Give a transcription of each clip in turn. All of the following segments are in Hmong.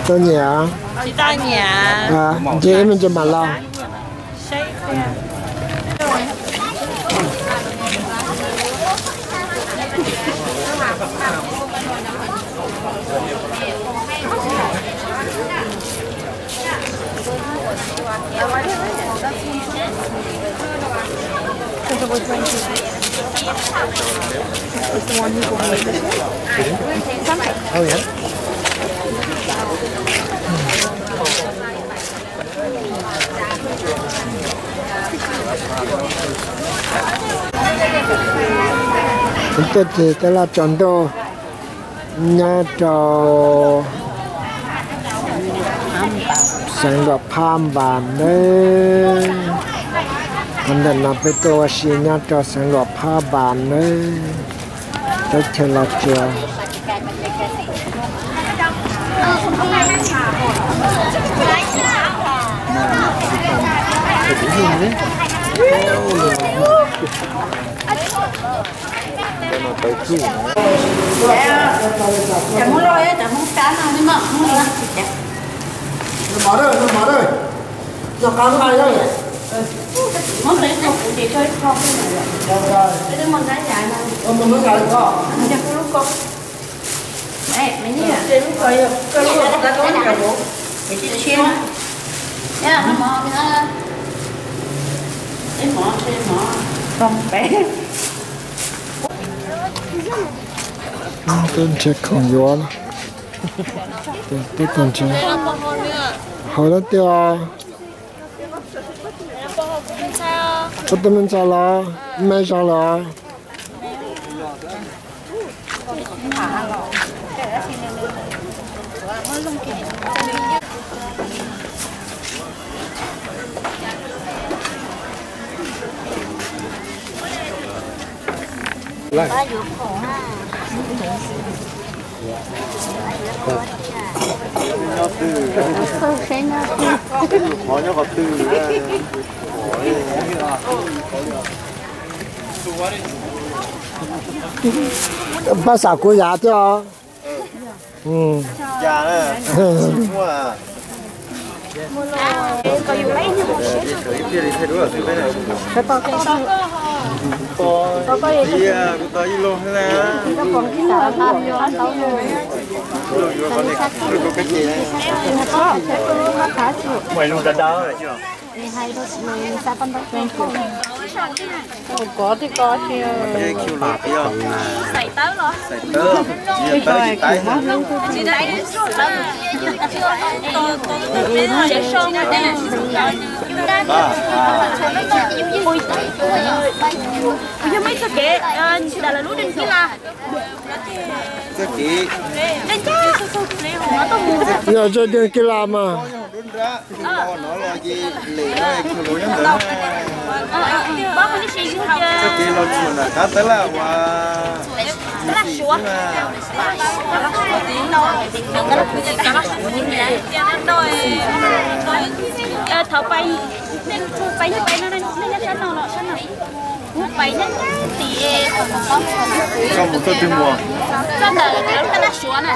Tau nyiam? Tsis tau nyiam. Ntshe ib me ntsis mam los. Kuv tuaj ces taj laj tsaus ntuj nyob rau xeev Luam Phaj Npas nawb. Qhov ntawm no peb tuaj ua si nyob rau xeev Luam Phaj Npas nawb. Teb chaws Los Tsuas. Teb nrhiav khoom yuav, teb teb nrhiav hauv lub tiaj. Koj twb me ntxhais los, me zog los? Qhov nyob qhov twg? Pab xav kuv yav thiab os. Kuv yog muaj ib txoj kev tsis dam lawv lub dej kib laj. Yog txoj dej kib laj mas. Thov pais, pais, pais no, nej nyob sab no los sab no? Kuv pais nyob nyob tim. Koj mus txoj twg mus? Txoj ntawm lub taj laj Suav na.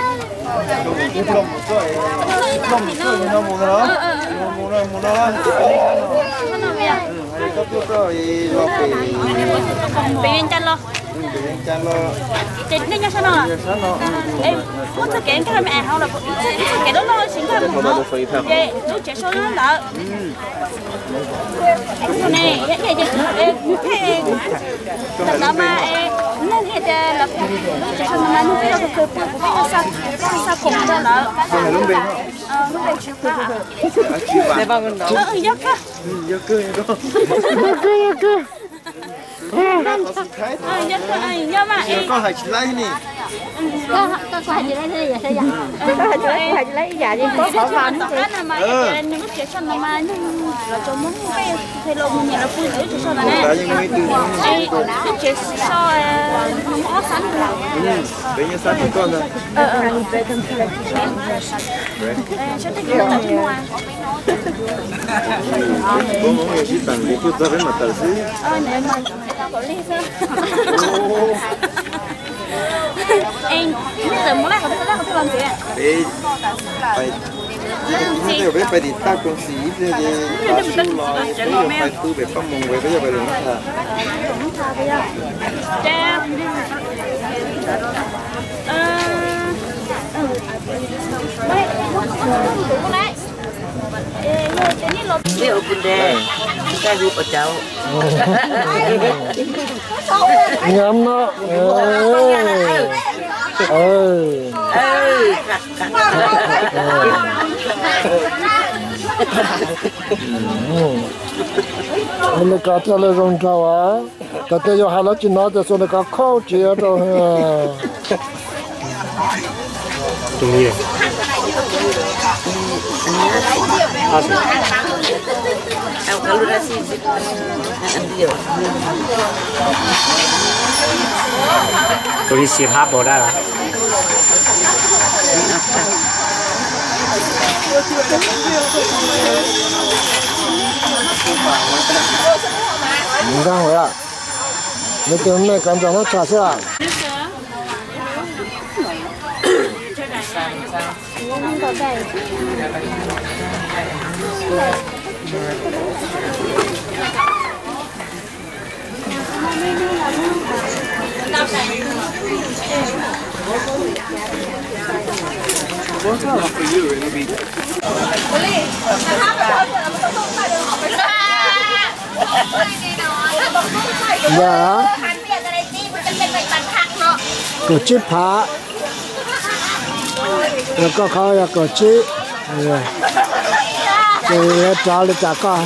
Pem Vias Cas los? Ces nej nyob sab no? Muab txoj kev nkag me hauv los, txoj kev loj loj tsis nkag mus hauv, ces lub tsev so ntawd. Ntawm no mas, neeg tias lawv, lub tsev so no mas neeg twb yog kawg kawg pw, kuv pheej xa khoom rau lawv. Lub npe tsis paub. Yog kawg. Yog kawg, yog kawg. Yog mas, koj hais tsis laib ni. Koj hais tsis laib, koj hais tsis laib ib yam li koj qhov vas. Nws lub tsev so no mas neeg los tso muab peb thej los mus nyiam los pw ntawm lub tsev so ntawd ne. Lub tsev so ob xab ntawd. Peb nyob sab tim koj ntag. Sab tim koj ntag. Koj mus sib teem ces tuaj txog peb mam tawm xwb. Peb, peb pais tim taj koom xis ib pliag ces tav su los peb yuav pais tu pem Paj Moos, peb yuav pais lawm na. Nyam no. Xus Amelikas thiaj li zoo nraug as. Thaum twg yus hais lawv tsis hnov tias Xus Amelikas khauj tsis rau. Tus li xi phab pos dab. Nws tus me kav ntsaum muab tsham xwb. Yog kaum tsib phav, koj qhov yog kaum tsib, ces yuav rov li cas koj.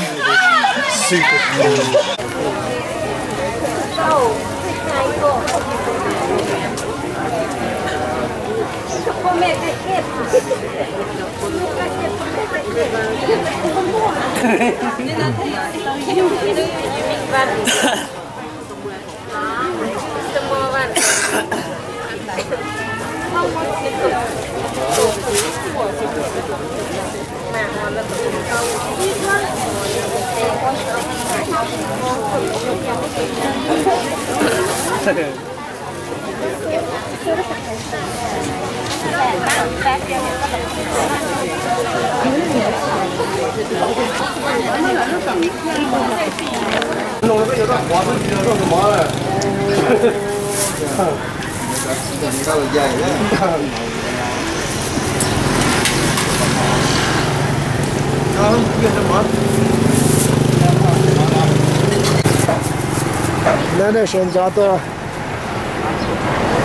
Neb nej sawv ntxov tuaj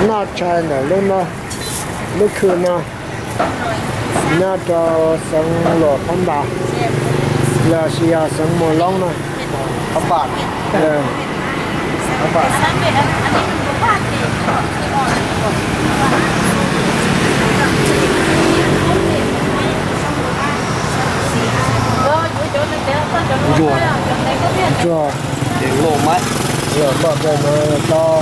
noj tshais ntawm lub no, lub khw no, nyob rau xeev Luam Phab Npas, los sis yog xeev Muas Loob no. Ntsuag, ntsuag, loj npaum no tau.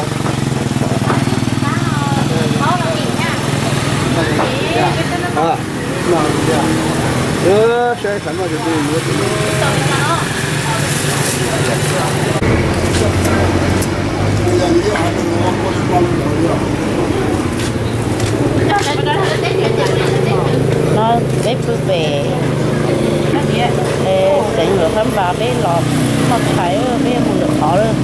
No peb pw pem xeev Luam Phab Npas, peb los noj tshais, peb yuav mus lwm qhov lawm.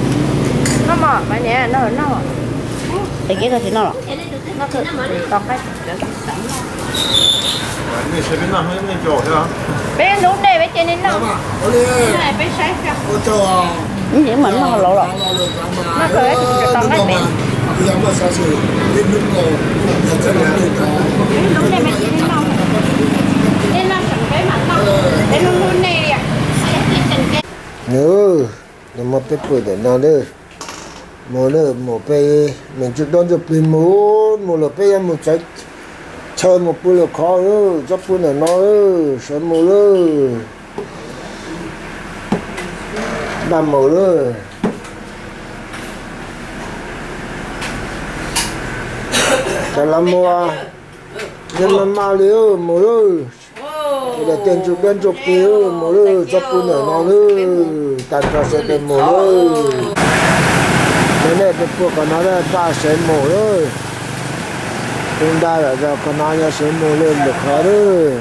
Noj mov mas niam, noj noj. Es kev tag tsis noj los? Peb hnub nej peb cia li noj. Nws mas noj laus los. Noj kawg tsis tau nqaij pem. Peb hnub nej peb cia li noj. Nej noj tseem peb mam noj. Peb hnub hnub nej li. Nws, nws muab peb pw ntawm no lawm. Mus lawm, mus pem me ntsuj dab ntsuj plig mus, mus lawm peb yuav mus txawv chaw mus pw lwm qhov, txhob pw ntawm no, sawv mus lawm. Daj mus lawm. Cov los mus, yog maj maj li mus lawm. Sawv daws tej ntsuj dab ntsuj plig mus lawm, txhob pw ntawm no lawm, tag nrho sawv daws mus lawm. Nej puas pum qhov no, daj sawv mus lawm. Tus ntaj lawm, qhov no yog sawv mus lawm lwm qhov lawm.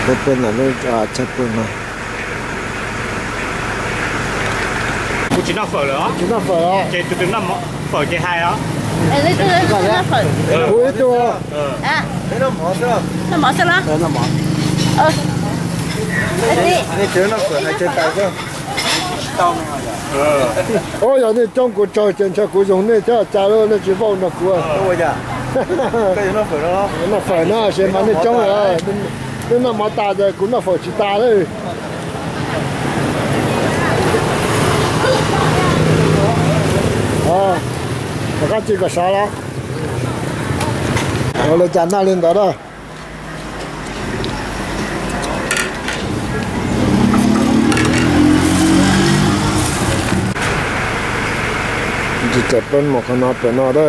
Pw pw ntawm lub tshaj pw no. Kuv tsis noj fawm lawm os. Tsis noj fawm os. Ces tus twg noj fawm ces hais os. Kuv ib tug. Noj mov xwb los? Ua yog nej coob kuv tsaug ces ntshe kuv zoo nej thiab cas lawm, nej tsis vaub nrog kuv. Noj fawm no ces mas nej coob lawm. Nej noj mov tas ces kuv noj fawm tsis tas lawm. Rov qab txij kom sov los. Ua li cas noj li ntawd na. Tsis txawm peb mus qhov no pem no a.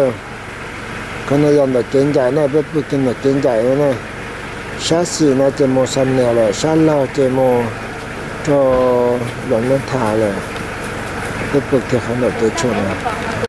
Qhov no yog ntawm kev ncaim na, peb pw kiag ntawm kev ncaim no na. Sab xis no ces mus Sa Nias lawm, sab laug ces mus rau Los Nab Thas lawm. Peb pw kiag qhov ntawm kev tshuam no.